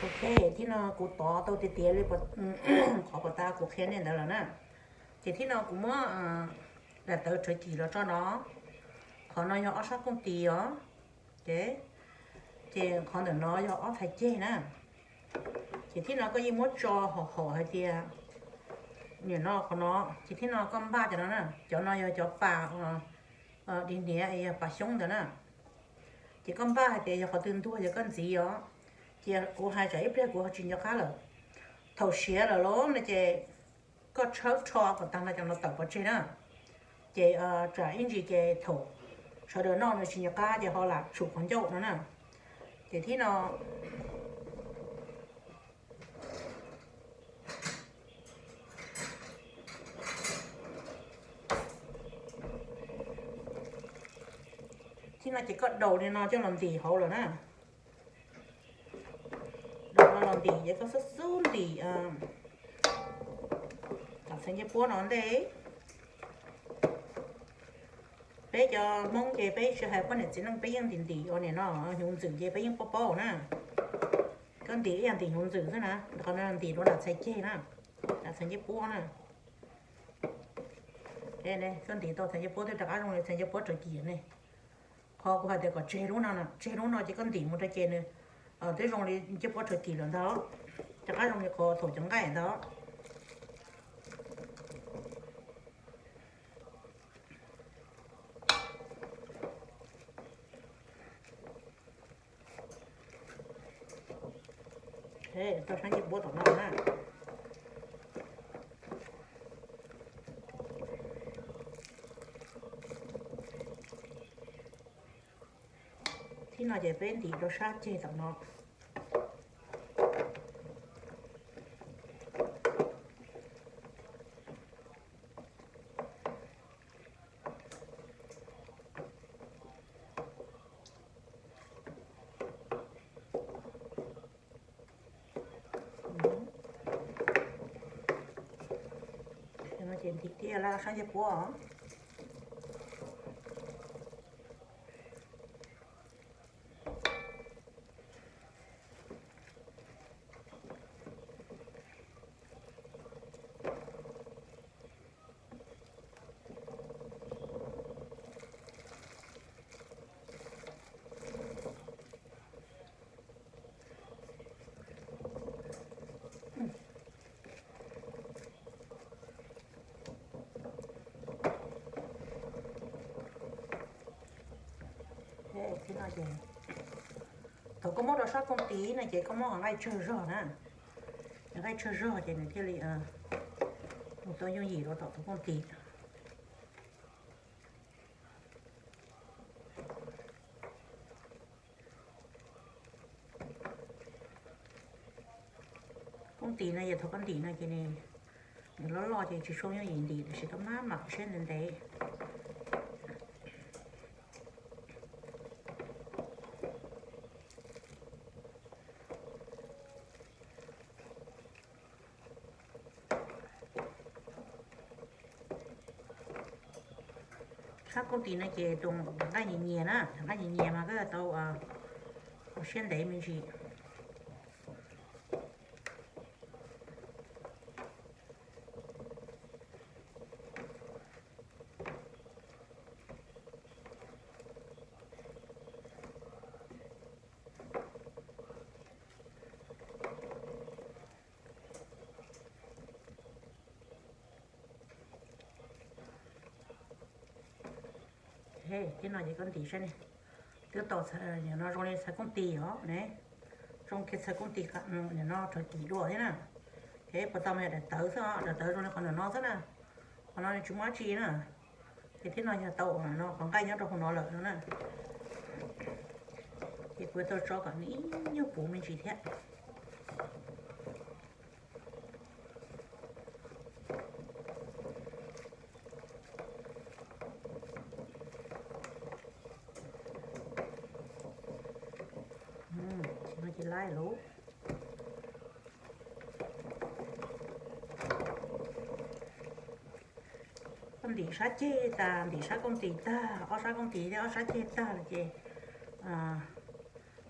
Ok, thib no kuv tov tau tiav tiav li qhov puas tas kuv qhia nej ntawd lawm na. Ces thib no kuv muab daim tawv rhawv kis los tso no. Qhov no yog ob sab kooj tis os. Ces, ces qhov ntawm no yog ob txhais ceg na. Ces thib no koj yeej muab tso hauv hauv hais tias, nim no qhov no, ces thib no koj npaj cov no na, cov no yog cov pas dig hniav, yog pas xyoob ntawd na. Ces koj npaj hais tias yog qhov twg ntuag yog koj ntxiv os. Ces kuv hais tsam ib pliag kuv ho tsis nco qab lawm. Thaum siav lawm lauj no ces koj tshawb rho kom tag no cov no tawm pov tseg na. Ces tsam ib ntsis ces thaum sawv daws noj nws tsis nco qab ces ho lam tshum qhov ncauj no na. Ces thib no, thib no ces koj daus li no coj los ntim hauv lawm na. Daus no los ntim ces koj xub xub ntim txhais ncej puab no ntej. Peb cov Hmoob ces peb tsis hais poj niam txiv neej peb yeej ntim ntim ua nim no, hnyuv ntxwm ces peb yeej paub paub na. Koj ntim ib yam ntim hnyuv ntxwm xwb na, qhov no ntim rau nram txhais ceg na, nram txhais ncej puab na. Koj ntim tau txhais ncej puab twb rov qab zoo li txhais ncej puab rhawv kis ne. Qhov kuv hais tias kom tseg lub no, tseg lub no ces koj ntim mus rau ces nws twb zoo li ncej puab rhawv kis lawm ntag, rov qab zoo li qhov thaum cov nqaij ntag. Tau sab ncej puab tom no na. Thib no ces peb ntim rau sab ceg tom no. Ces ntim thiab sab ncej puab. Thaum koj muab rau sab kooj tis no ces koj muab qhov nqaij tsawg zog na. Qhov nqaij tsawg zog ces nws thiaj li mus tau yooj yim rau tom tus kooj tis. Kooj tis no yog thaum koj ntim no ces nws loj loj ces tsis tshua yooj yim ntim, tiam sis koj maj mam siab ntev ntev. Sab kooj tis no ces tus nqaij nyias nyias na, nqaij nyias nyias mas koj yuav tau ua siab ntev me ntsis. Thib no ces koj ntim saib ne, twb tau, no zoo li txhais kooj tis os ne, zoo kiag txhais kooj tis, nim no rhawv kis dua thiab na. Ces puas tau mas yog daim tawv xwb os, daim tawv zoo li qhov ntawm no xwb na, qhov no nws tsis muaj dab tsi na. Ces thib no yog tau no qhov nqaij nyob rau hauv no lawm no na. Ces kuv tau tso kom nws ib nyuag puv me ntsis thiab. Ces no ces laib lawm. Koj ntim sab ceg tag, ntim sab kooj tis tag, ob sab kooj tis thiab ob sab ceg tag lawm ces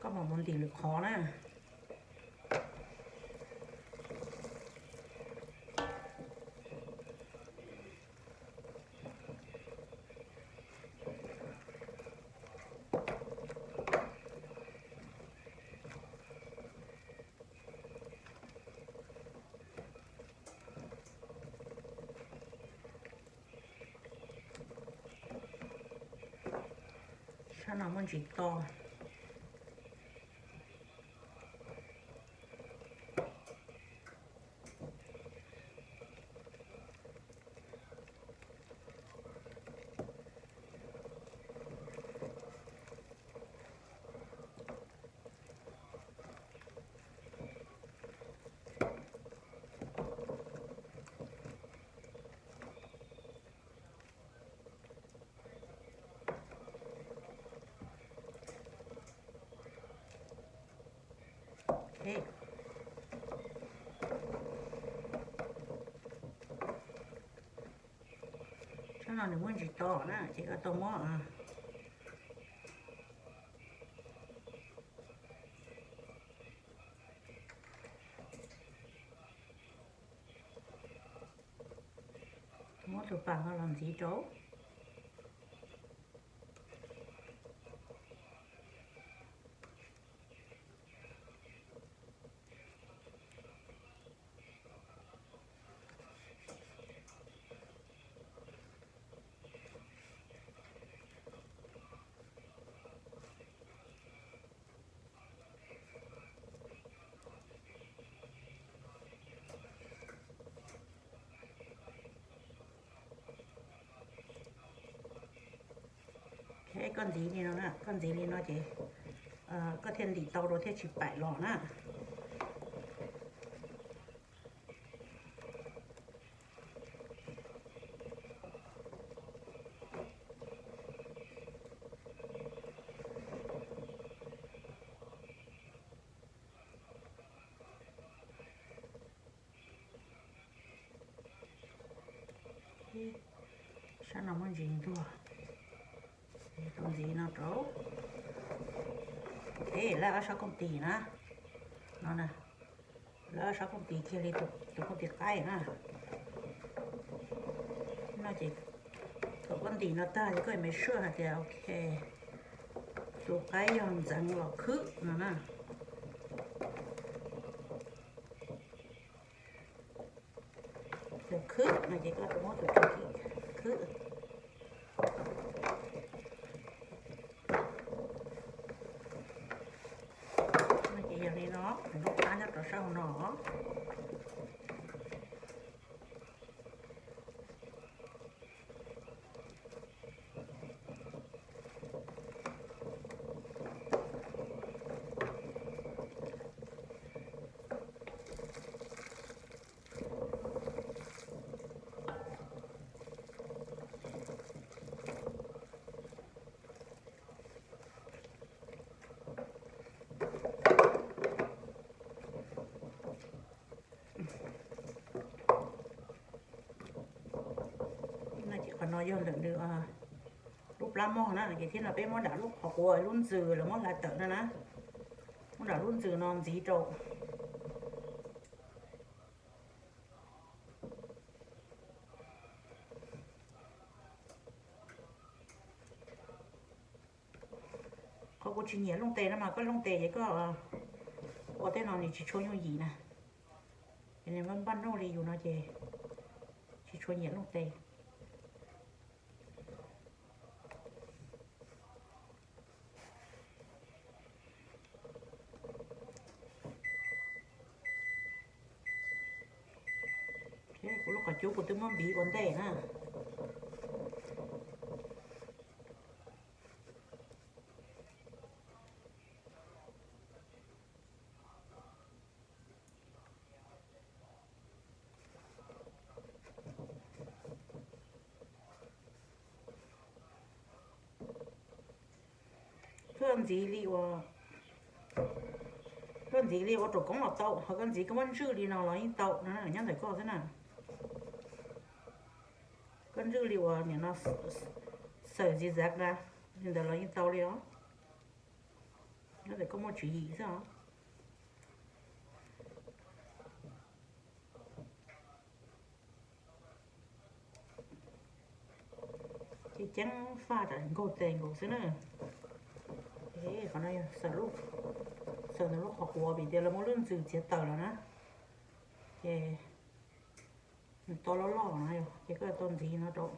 koj mam mus ntim lwm qhov na. No muaj ntsis to. Tsob no nws muaj ntsis to na ces koj tau muab muab tus pas no los ntxiv rau. Koj ntxiv li no na, koj ntxiv li no ces koj thiaj ntim tau rau thiaj tsis paim los na. Sab no muaj ntsis ntuag, tau ntxiv no rau. Lawv ob sab kooj tis na, no na, lawv ob sab kooj tis kiag li tus kooj tis qaib na. No ces thaum koj ntim no tag ces koj me sure hais tias ok, tus qaib yog ntxeev los khwb no na. Tus khwb no ces koj muab tus khwb. No ces yog li no, lub qab nyob rau sab hauv no. No ces qhov no yog ntawm nws lub plab mog na, ces thiab no peb muab nram lub qhov quav lub ntxws lawv muab hlais tawm no na, muab nram lub ntxws no ntxiv rau. Qhov kuv tsis nyiam looj tes no mas koj looj tes ces koj ua tej no nws tsis tshua yooj yim na. Ces nws npaj npaj noj li yus no ces tsis tshua nyiam looj tes. Kuv lub qhov cub kuv twb muab npiv ua ntej na. Koj ntxiv li ua, koj ntxiv li ua rau koob los tau, ho koj ntxiv koj muab ntswj li no los yeej tau na, nyob ntawm koj xwb na. Koj ntswj li uas nim no xaws zig zag na, li ntawd los yeej tau li os. Nyob ntawm koj muaj tswv yim xwb os. Ces ceeb faj tsam nkaug tes nkaus xwb na. Qhov no yog xaws ntawm lub qhov quav vim tias lawv muab lub ntxws txiav tawm lawm na. Ces nws to loj loj na yog ces koj tau ntxiv no rau.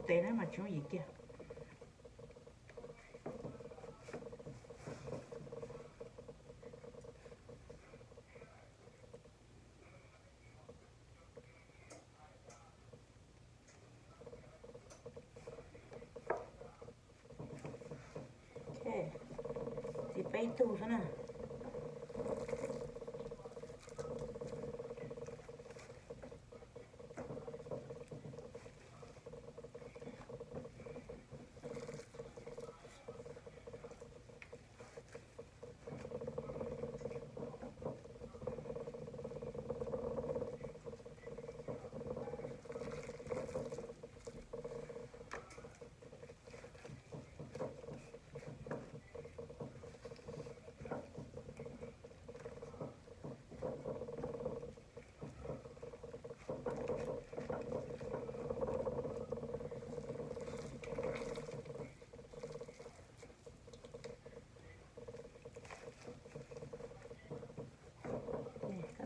tes na mas tsis yooj yim kiag. Txiv peb tug xwb na.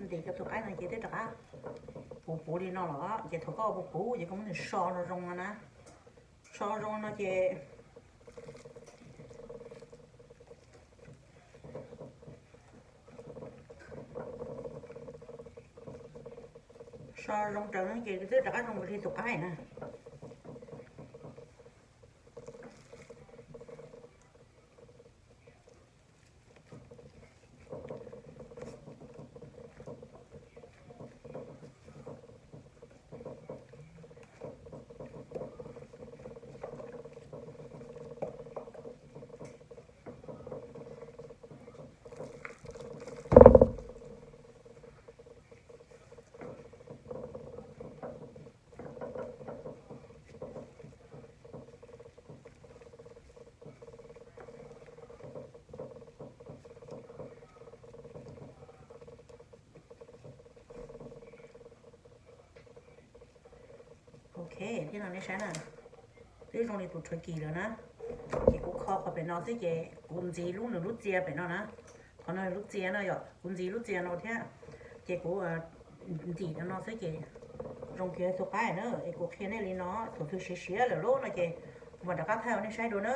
Ntim cov tus qaib no ces twb rov qab puv puv li no los ces thaum koj puv puv ces koj muab nws so zoo zoo no na. So zoo no ces so zoo raws no ces twb rov qab zoo li tus qaib na. Ok, thiab no nej saib na, twb zoo li tus turkey lawm na. Ces kuv kho qhov pem no xwb ces kuv ntxiv lub nws lub txia pem no na. Qhov no lub txia no yom, kuv ntxiv lub txia no thiab. Ces kuv ntim no xwb ces zoo kiag tus qaib na. Es kuv qhia nej li no, thaum twg siav siav lawm lauj no ces kuv mam rov qab thaij nej saib dua na.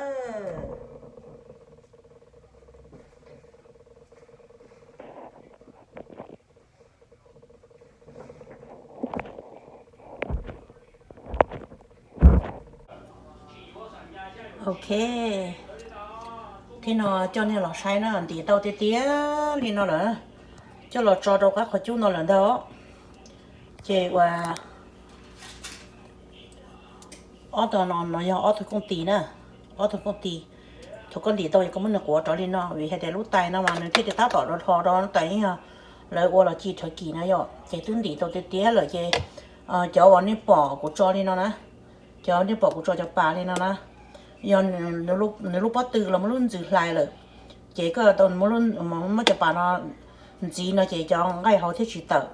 Ok, thiab no coj nej los saib na, ntim tau tiag tiag li no lawm, coj los tso rau qab qhov cub no lawm ntag. Ces uas ob tug no no yog ob tug kooj tis na, ob tug kooj tis. Thaum koj ntim tau ces koj muab nws quav rau li no, vim hais tias lub tais no mas nws thiaj li tab tom rau hlo rau tais, yog lawv ua los ci rhawv kis na yom. Ces twb ntim tau tiag tiag lawm ces cov uas nej pom kuv tso li no na, cov nej pom kuv tso cov pas li no na, yog nws lub pob tw los muaj lub ntxwv hlais lawm, ces koj tau muab cov pas no ntxiv no ces cov nqaij hauv thiaj tsis tawm.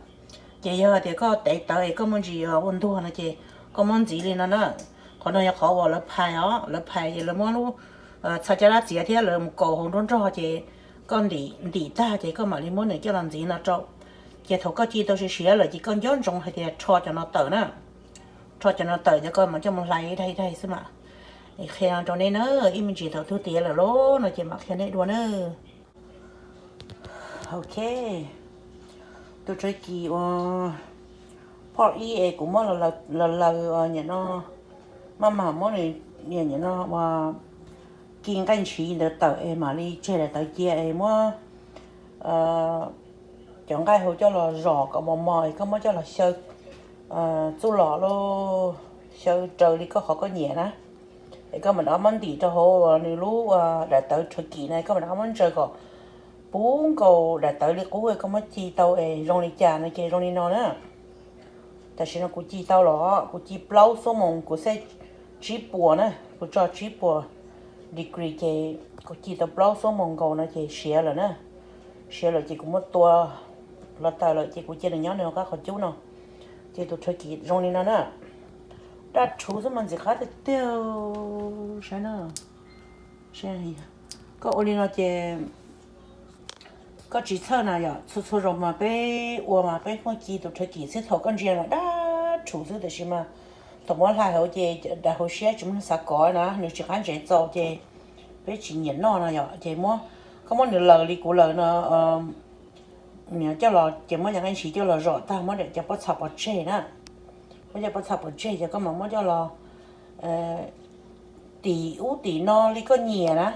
Ces yog hais tias koj tev tawv es koj muaj ntsis ua ntuag no ces koj muab ntxiv li no na. Qhov no yog qhov uas lawv phais os, lawv phais ces lawv muab lub txha caj dab txiav thiab lawv mus kaus hauv nruab nrog ces koj ntim tag ces koj mam li muab nws coj los ntxiv no rau. Ces thaum koj ci tau siav siav lawm ces koj nco ntsoov hais tias rho cov no tawm na, rho cov no tawm ces koj mam coj mus hlais ib daig ib daig xwb mas. Qhia no rau nej na, ib me ntsis thaum twg tiav lawm lauj no ces mam qhia nej dua na. Ok, tus tshawv kis uas part ib es kuv muab los laws nim no, maj mam muab nws nim no uas ci nqaij ntshiv ntawd tawm es mam li tseg daim tawv cia es muab cov nqaij hauv coj los zom kom mos mos es koj muab coj los xyaw txuj lom lauj, xyaw raws li koj qhov koj nyiam na. Es koj mam rov muab ntim rau hauv nws lub daim tawv tshawv kis na, koj mam rov qab muab ntsaws kom puv nkaus daim tawv li qub, koj muab ci tau es zoo li cas no ces zoo li no na. Tam sim no kuv ci tau los, kuv ci plaub xuab moos, kuv set tsib puas na, kuv tso tsib puas degree ces kuv ci tau plaub xuab moos nkaus no ces siav lawm na. Siav lawm ces kuv muab tua los tawm lawm ces kuv cia nws nyob nws qab qhov cub no. Ces tus tshawv kis zoo li no na. Daj rhuv xwb mas ntxim qab tiag tiag, saib na. Koj ua li no ces koj tsis txhawj na yom, txhua txhua zaus mas peb ua mas peb pheej ci tus tshawv kis xwb, thaum koj ntsia mas daj rhuv xwb, tiam sis mas Thaum muab hlais hauv ces daim hauv siab tsis muaj neeg xav kov na, nws tsis qab ntsev txaus ces peb tsis nyiam noj no yom. Ces muab, koj muab nws lawm li kuv lawm no, coj los ces muab cov nqaij ntshis coj los zom tag, muab daim cov pob txha pov tseg na. Muab cov pob txha pov tseg ces koj mam muab coj los tim ub tim no li koj nyiam na.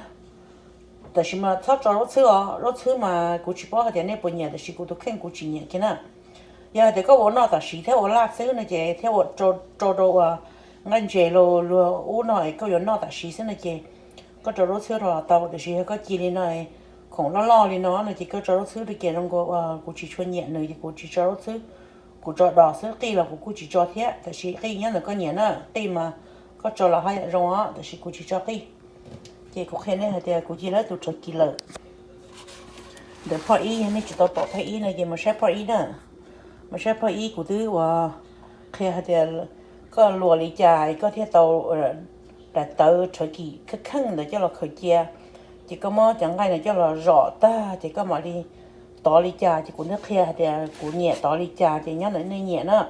Tab sis mas txhob tso zaub txhwb os, zaub txhwb mas kuv tsis paub hais tias nej puas nyiam, tab sis kuv tus kheej kuv tsis nyiam kiag na. Yog hais tias koj ua noj tam sim thiab ua laj xwb no ces thiab ua rau rau ua nqaij ntses luag ub no es koj yuav noj tam sim xwb no ces koj tso zaub txhwb rau los tau, tab sis yog koj cia li no, khoom loj loj li no no ces koj tso zaub txhwb rau ces zoo nkaus kuv tsis tshua nyiam nws ces kuv tsis tso zaub txhwb. Kuv tso dos xwb, qij los kuv kuj tsis tso thiab, tab sis qij nyob ntawm koj nyiam na, qij mas koj tso los haj yam zoo os, tab sis kuv tsis tso qij. Ces kuv qhia nej hais tias kuv cia lawv tus tshawv kis lawm. Ntawm phoj ib, nej tsis tau pom phoj ib no ces mus saib phoj ib na. Mus saib phoj ib, kuv twb ua qhia hais tias koj luas li cas koj thiaj tau daim tawv tshawv kis kheej kheej ntawd coj los khaws cia. Ces koj muab cov nqaij ntawd coj los zom tag ces koj mam li tov li cas, ces kuv twb qhia hais tias kuv nyiam tov li cas ces nyob ntawm nej nyiam na.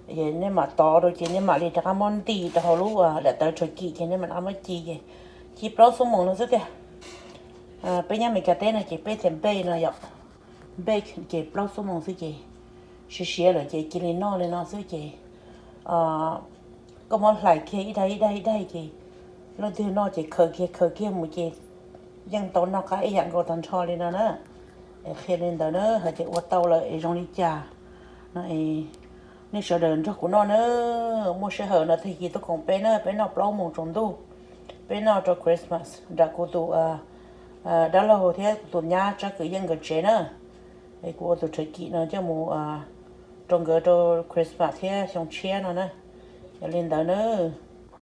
Nej mam tov rau ces nej mam li rov qab muab ntim rau hauv lub daim tawv tshawv kis ces nej mam rov qab muab ci ces ci plaub xuab moos no xwb tiag. Peb nyob Meskas teb no ces peb tias bake no yom, bake ces plaub xuab moos xwb ces siav siav lawm ces cia li noj li no xwb ces koj muab hlais kiag ib daig ib daig ib daig ces leej twg noj ces khaws kiag khaws kiag mus ces yeej tau noj qab ib yam nkaus tag nrho li no na. Qhia li ntawd na, hais tias ua tau lawm es zoo li cas no. Nej sawv daws nrog kuv noj na, muaj sij hawm no tag kis tuaj koom peb na, peb noj plaub moos tsaus ntuj, peb noj rau Christmas nram kuv tus dab laug thiab kuv tus nyab Tsab Kwm Yeej nkawd tsev na. Es kuv ua tus tshawv kis no coj mus rau nkawd rau Christmas thiab xyoo tshiab no na. Yog li ntawd na,